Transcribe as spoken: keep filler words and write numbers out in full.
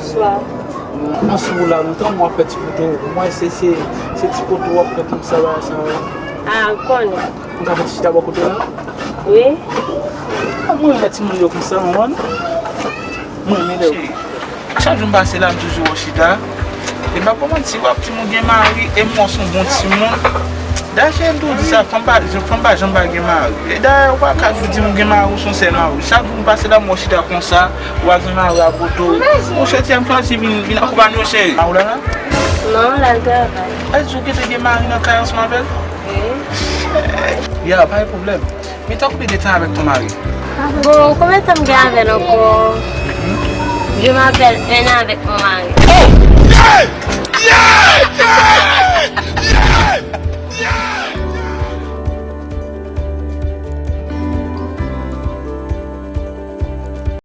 Bonswa. Mwen sou la lontan, mwen ap fè ti foto. Mwen se, se, se ti foto w ap fè konsa la, sa. Ah, m konnen. M ka fè ti chita bò kote w la? Wi. Ah, mwen renmen timoun yo konsa, w konprann? Mwen renmen lè yo. Chak jou m pase la, m toujou wè w chita. E m ap ba w manti, w ap di m ou gen mari, e m wè w se yon bon timoun. Dayè, cheri, m toujou di sa, fanm pa, fanm pa janm pa gen mari. E dayè, ou pa ka di m ou gen mari, ou se yon sèl mari. Chak jou m pase la, m wè w chita konsa, w a gen mari a kote w. Ou cheri, m chwazi vin, vin akonpanye w, cheri. A, ou la la? Non, l al travay. Èske ou gentan gen mari nan kay ansanm avè l? Wi. Ya, pa gen pwoblèm. Men tankou konbyen de tan avèk ton mari? Bon, konbyen tan m gen avè l ankò? Je m'appelle un an avèk mon mari. Oh! Yeah! Yeah!